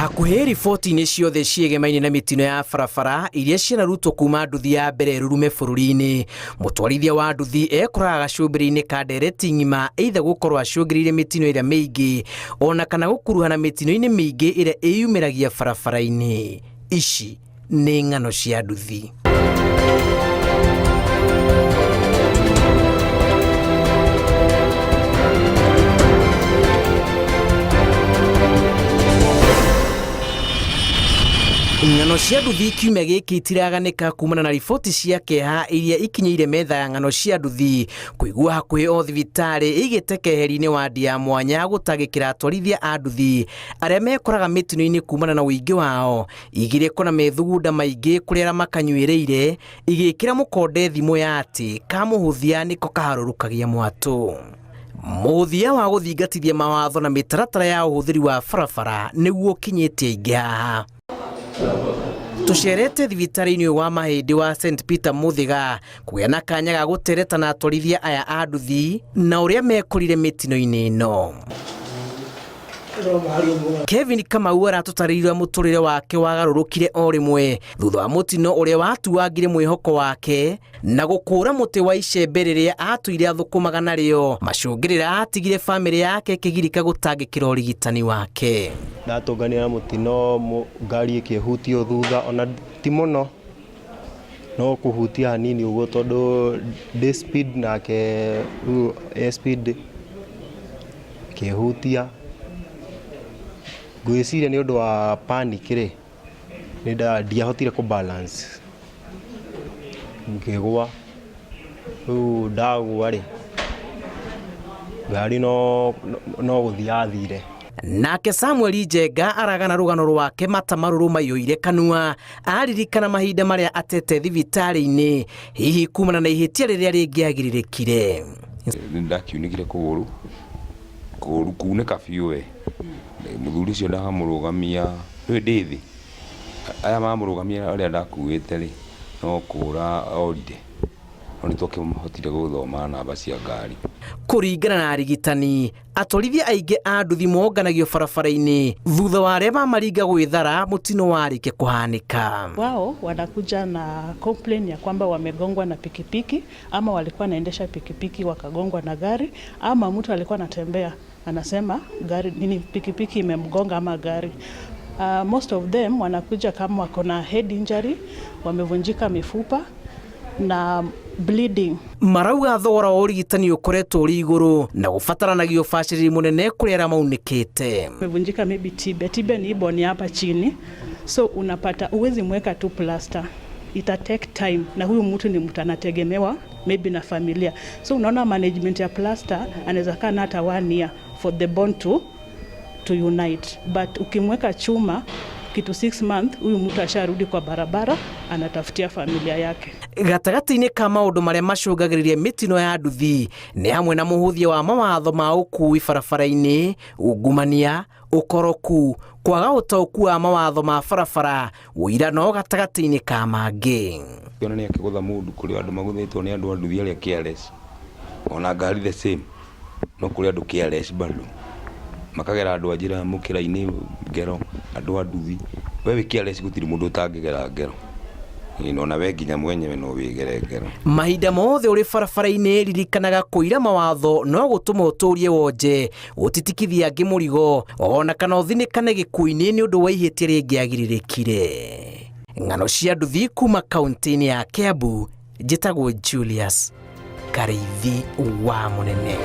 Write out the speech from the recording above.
Hakuhĩ riboti-inĩ ciothe ciĩgemaine na mĩtino ya barabara iria cianarutwo kuma nduthi ya mbere ĩrurume bũrũri-inĩ, mũtwarithia wa nduthi ekoraga gacũmbĩrĩ-inĩ ka ndereti ng'ima either gũkorwo acũngĩrĩirie mĩtino ĩrĩa mĩingĩ ona kana gũkuruhana mĩtino-inĩ mĩingĩ ĩrĩa ĩyumĩragia barabara-inĩ. Ici nĩ ng'ano cia nduthi. Ng'ano cia nduthi kiumia gĩkĩ itiraganĩka kumana na riboti cia kĩeha iria ikinyĩire metha ya ng'ano cia nduthi kũigua hakuhĩ o thibitarĩ ĩigĩte keheri-inĩ wandi ya mwanya gũtangĩkĩra atwarithia a nduthi arĩa mekoraga mĩtino-inĩ kumana na ũingĩ wao igĩrĩko na methugunda maingĩ kũrĩ arĩa makanyuĩrĩire igĩkĩra mũkonde thimũ ya atĩ kamũhũthia nĩko kaharũrũkagia mwatũ. Mũthia wa gũthingatithia mawatho na mĩtaratara ya ũhũthĩri wa barabara nĩguo ũkinyĩtie aingĩ haha. Tũcerete thibitarĩ-inĩ ũyũ wa mahĩndĩ wa St Peter Mũthĩga kũgĩa na kanya ga gũtereta na atwarithia aya a nduthi na ũrĩa mekorire mĩtino-inĩ ĩno. Kevin Kamau aratũtarĩirie ũrĩa mũtũrĩre wake wagarũrũkire o rĩmwe thutha wa mũtino ũrĩa watuangire mwĩhoko wake na gũkũra mũtĩ wa icembe rĩrĩa atũire athũkũmaga narĩo macũngĩrĩra atigire bamĩrĩ yake ĩkĩgirĩka gũtangĩkĩra ũrigitani wake. Ndatũnganire na mũtino ngari ĩkĩhutio thutha ona ti mũno no kũhutia hanini ũguo tondũ ndĩ speed nake rĩu e speed ĩkĩhutia. Ngwĩciria nĩ ũndũ wa panic rĩ, ndiahotire kũ balance ngĩgwa. Rĩu ndagwa rĩ, ngari no gũthiĩ yathire. Nake Samuel Njenga aragana rũgano rwake mata marũrũ maiyũire kanua aririkana mahinda marĩa atete thibitarĩ-inĩ hihi kumana na ihĩtia rĩrĩa rĩngĩagirĩrĩkire. Nĩndakiunĩkire kũgũrũ, kũgũrũ kunĩka biũ we. Mũthuri ũcio ndamũrũgamia, ndũĩ ndĩ thĩ, aya mamũrũgamia arĩa ndakuĩte rĩ, no kũra orire, no nĩtwakĩhotire gũthoma namba cia ngari. Kũringana na arigitani, atwarithia aingĩ a nduthi monganagio barabara-inĩ thutha wa arĩa mamaringa gwĩthara mũtino warĩkia kũhanĩka. Wao wanakuja na complain ya kwamba wamegongwa na pikipiki ama walikuwa wanaendesha pikipiki wakagongwa na gari ama mtu alikuwa anatembea anasema gari nini pikipiki imemgonga ama gari. Most of them wanakuja kama wako na head injury, wamevunjika mifupa na bleeding. Marauga thogora wa ũrigitani ũkoretwo ũrĩ igũrũ na gũbataranagia ũbacĩrĩri mũnene kũrĩ arĩa maunĩkĩte. Wamevunjika maybe tibia. Tibia ni bone hapa chini, so unapata uwezi mweka tu plaster, ita take time, na huyu mtu ni mtu anategemewa maybe na familia, so unaona management ya plaster anaweza kaa na hata one year for the bone to unite, but ukimweka chuma kitu 6 month, huyu mtu asharudi kwa barabara anatafutia familia yake. Gatagatĩ-inĩ ka maũndũ marĩa macũngagĩrĩria mĩtino ya nduthi nĩ hamwe na mũhũthia wa mawatho ma ũkui barabara-inĩ, ungumania, ũkoroku, kwaga ũtaũku wa mawatho ma barabara, ũirano gatagatĩ-inĩ ka mangĩ. Ona nĩ akĩgũtha mũndũ, kũrĩ andũ magũthĩtwo nĩ andũ a nduthi arĩa careless, ona ngari the same, no kũrĩ andũ careless bado makagera andũ a njĩra mũkĩra-inĩ ngero, andũ a nduthi. We wĩ careless gũtirĩ mũndũ ũtangĩgera ngero, ona we nginya mwenyewe no wĩgere ngero. Mahinda mothe ũrĩ barabara-inĩ ririkanaga kũira mawatho no gũtũma ũtũrie wonje, ũtitikithie angĩ mũrigo ona kana ũthinĩkane gĩkuũ-inĩ nĩ ũndũ wa ihĩtia rĩngĩagirĩrĩkire. Ng'ano cia nduthi kuma kaunti-inĩ ya Kiambu, njĩtagwo Julius Karĩithi wa Mũnene.